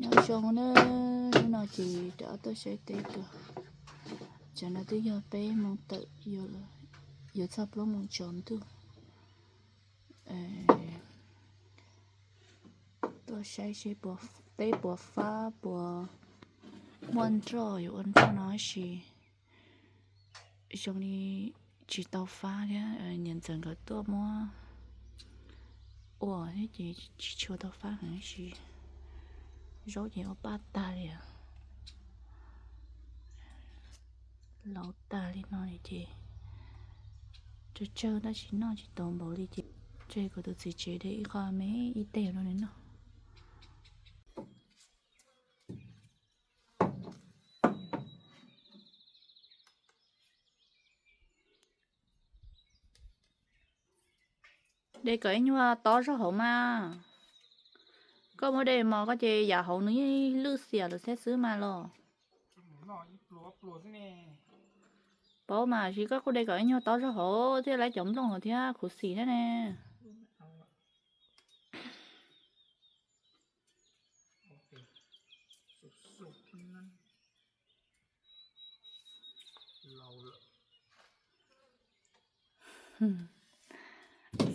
Nyob zoo na, hnub no ces rov tuaj saib teb dua. Tsam no twb yog peb moos tawm, yuav txog plaub moos tsaus ntuj. Tuaj saib seb teb puas fab, puas muaj nroj, yuav ua nroj no tab sis zoo li tsis tau fab thiab. Niam ntxawm nkawd tuaj muab ua thiab ces tsis tshua tau fab heev tab sis zaub ces ua paj tag li. Laus tag li no ces tsawg tsawg tab sis noj tsis tau npaum li ces tseg kuv tus txiv tsev de ib qho me ib teg rau nws noj. De kom ib nyuag tob zaub hauv mas. Koj muab de mos koj ces yam hauv nws yeej lwj xiam lawm thiab xwb mas los. Paub mas, sis koj kuj de kom ib nyuag tob zaub hauv thiab, lawv cov nplooj hauv thiab khuv xim thiab ne.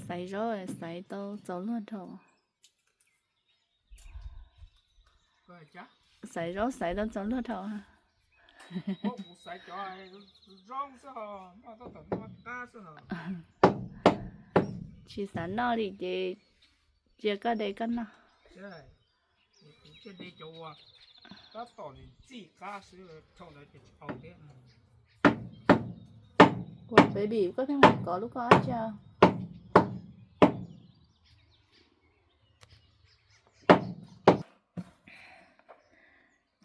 Xaiv zaub xaiv tau txaus luag dhau. Xaiv zaub xaiv tau txaus luag dhau. Tsis xav noj li ces cia koj de koj noj. Ua baby koj thiaj mus kov lub koj dab tsi.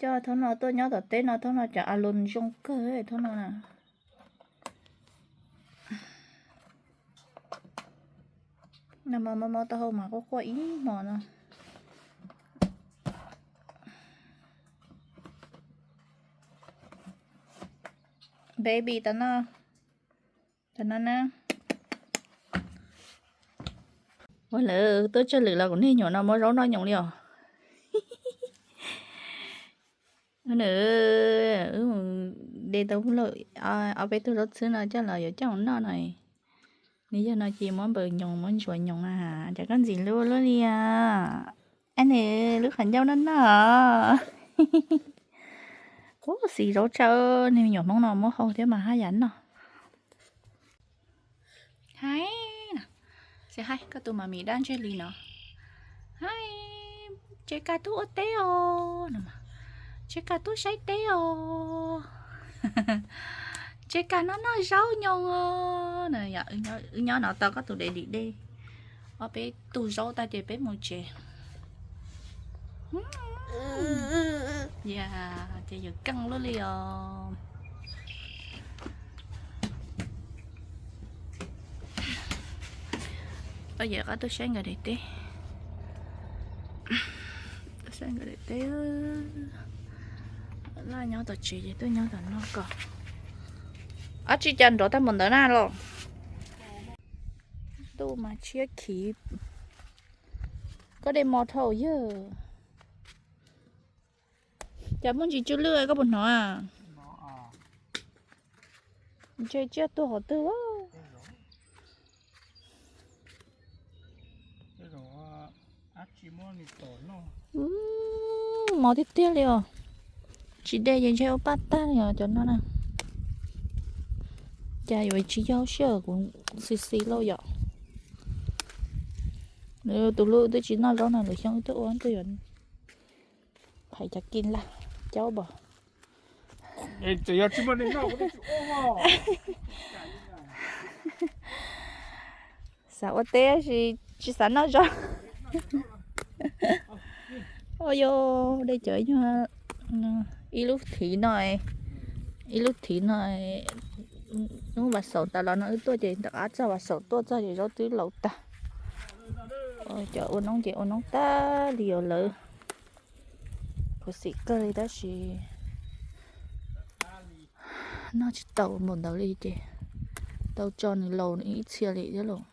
Coj thaum no tuaj nyob tom teb no, thaum no cov a lon zoo kawg thaum no na. Nag hmo mob mob taub hau mas quaj quaj ib hmo no. Baby tam no, tam no na. Ua lawv tuaj tsawg lwm los kuv niag nyuam no muab zaub noj nyoos li os. Nws, wb mus de tau lawm ob peb tug zaub txhwb no coj los yuav coj mus noj no. Nws yog no ces muab npaws nyoos muab ntsuas nyoos na. Cas koj ntxim hlub luaj li os. Ab nws lub qhov ncauj noj noj. Kuv xis zaub tshaj, niag me nyuam Hmoob no muab hau thiab mas haj yam noj. Haib, haib, koj tus mas mis dab ntseg li no. Haib, Tsev Kaj tub ua teb os, Tsev Kaj tub saib teb os, Tsev Kaj noj noj zaub nyoos os. Wb nyob no tau koj tus de dim dej, ob peb tug zaub tag ces peb mus tsev. Ces yuav keej luaj li os. Yog qab tuaj saib nkawd daim teb, tuaj saib nkawd daim teb. Laj nyob tom tsev ces tuaj nyob tom no ko. Ab tsi cas nrov tag npaum ntawd na los. Ntuj mas tshiab khiv. Koj de mos dhau yawg. Cas muaj ntsis tsw lwj koj puas hnov? Ntshe tsiaj tuag qhov twg. Mos tiag tiag li os. Tsis de ces ntshe ua paj tag li os cov no na. Cas yuav tsis yog sij hawm kuv xis xis lauj yom. Nws tus hlub twb tsis noj zaub no, lwm xyoo wb twb ua twb yuav phais cov kis laj caub npos. Xav ua teb sis tsis xav noj zaub. Ua yog de cov ib lub thiv no, ib lub thiv no, hnub vas xaum tas los no wb tuaj ces ntawm qab txog vas xaum tuaj txog ces zaub twb laus tag. Cov ua noob ces ua noob tag li os lawv. Khuv xim kawg li tab sis noj tsis tau npaum ntawd li ces tau tso nws laus nws ib txhia li thiab lauj.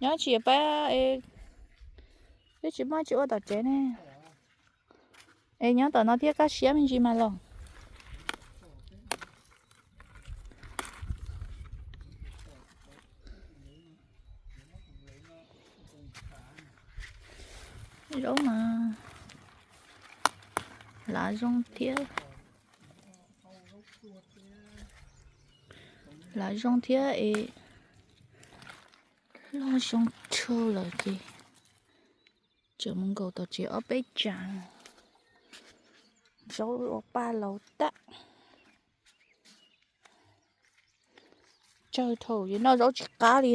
Nyob tsis pab, twb Tsis muaj tsis ua tom tsev ne. Es nyob tom no thiab kaj siab me ntsis mas los. Zaub mas lav zoo thiab, lav zoo thiab es loj zoo tshaj lawm ces tseem mus nkaum tom tsev ob peb tsav. Zaub ua paj laus tag. Tsawg thaum yus noj zaub tsis qab li.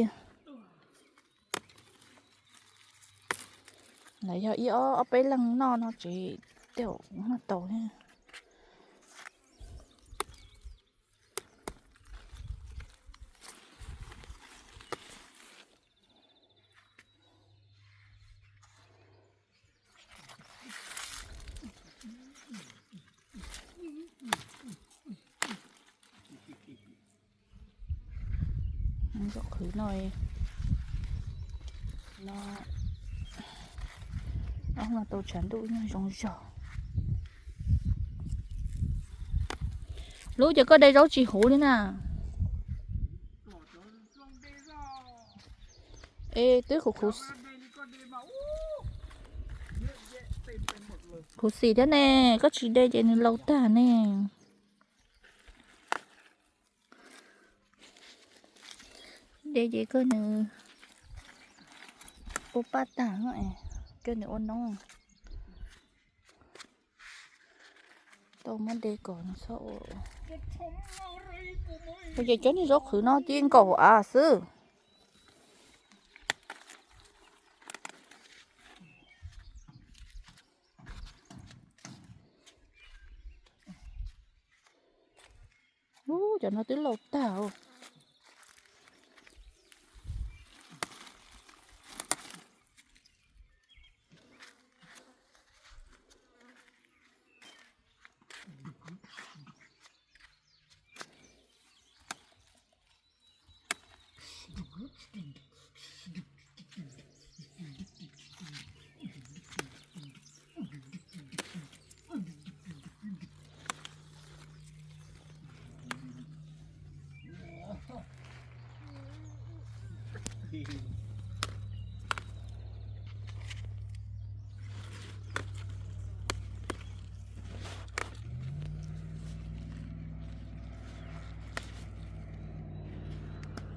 Lawv yog ib ob ob peb leeg noj no tsev, tej zaum noj tau thiab. Zaub qhwv no, no, no tau tshav ntuj no zoo zog. Lub ces koj de zaub tsis huv li na. Es twb khuv, khuv xim thiab ne, koj tsis de ces nws laus tag ne. De ces koj nws ua paj tag, koj nws ua noob. Tau muab de kom nws txhob ua. Ua ces cov niag zaub qhwv no cia nkaum av xwb. Ub, cov no twb laus tag os.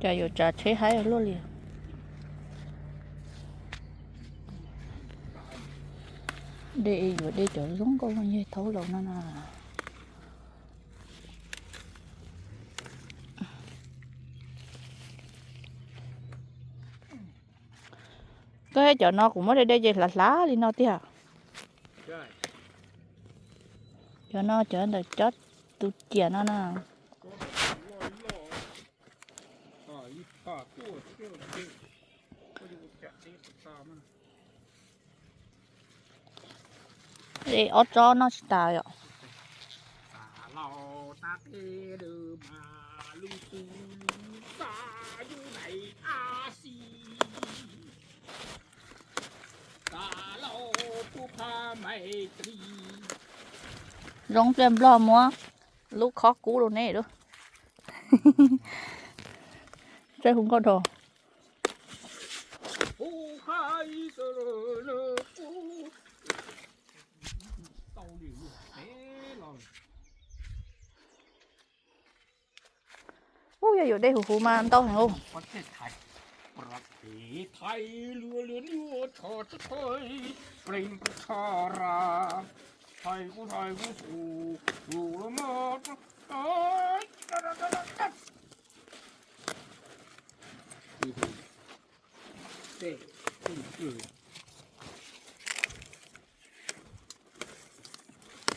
Cas yuav tsav tsheb haib luaj li. De yuav de cov zoo nkauj yawg thaub laus no na. Koj, cov no kuv muab de de ces hlav hlav li no tiag. Cov no cov ntawm cov tus ciam no na. Ob tsob noj tsis tas yom. Zoo pliag nplog muab lub khob kub rau neb lub. Tsaib hu nkauj dhau. Ub, yog yuav dej huv huv mas ntau heev ub.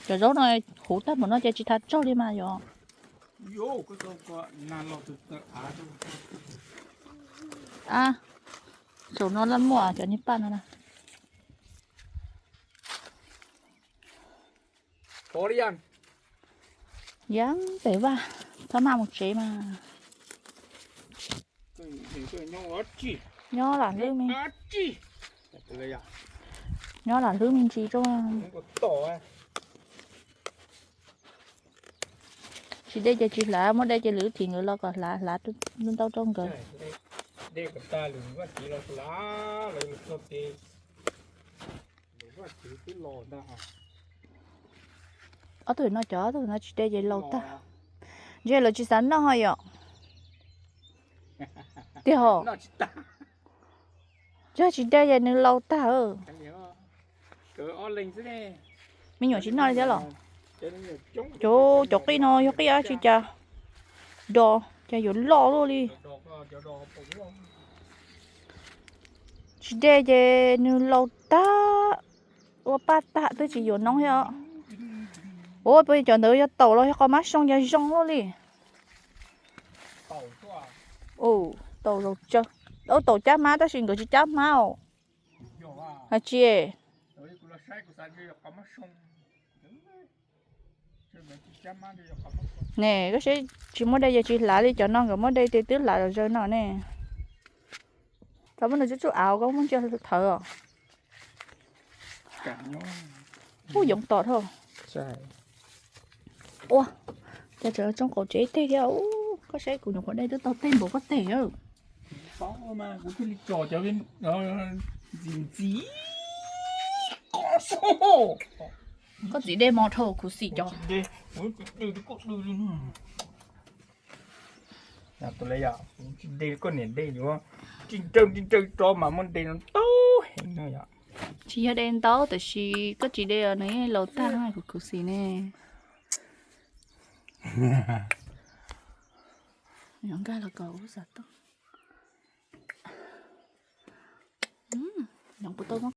Cov zaub no huv tag npaum no ces tsis tas tsaug li mas yog. A, saum no laj muaj cov niag paj no na. Yeeb pem vaj, txhob maj mus tsev mas. Nyob lam lwj me. Nyob lam hlwb me ntsis rau. Tsis dej ces tsis hlav, muaj dej ces lwm thim nkawd los kom hlav, hlav ntau rau nkawd. Ob tug no cov, ob tug no tsis dej ces laus tag. Ntshe lawv tsis xav noj ho yom. Tiag hos. Yog tsis dej ces nws laus tag. Me nyuam tsis noj li thiab los? Cov, cov qij no yog qij dab tsi cas do, cas yuav loj luaj li. Tsis dej ces nws laus tag, ua paj tag twb tsis yuav noob thiab. Ua, cov ntawd yog taum los yog qos mab soo cas zoo luaj li. Taum zaum tsawg, taum cab mab tab sis nkawd tsis cab mab os. Hais tsis, ne koj saib tsis muaj dej ces tsis hlav li, cov no nkawd muaj dej ces twb hlav los zaws no ne. Tau muab nws tsuj tsuj av koj muab ntsia thawv os. Ub, yoov tom dhau. Ua, cas tseem tsoo qaum tsev teg thiab. Koj saib kuv nyuam qhuav dej twb tau teg npaum koj teg. Kuv thiaj li tso cov ntxiv ntxiv qos xwb. Koj txiv dej mos dhau khuv xim cov. Tsis dej, kuv tsis dej li koj niam dej, koj niam dej yuav ri nrawg ri nrawg tso mas muaj dej no ntau heev no yom. Tsis yog dej ntau tab sis koj tsis dej os nws yeej laus tag khuv xim ne. Nkag los kom ub xav tau. Yoov puas tau muab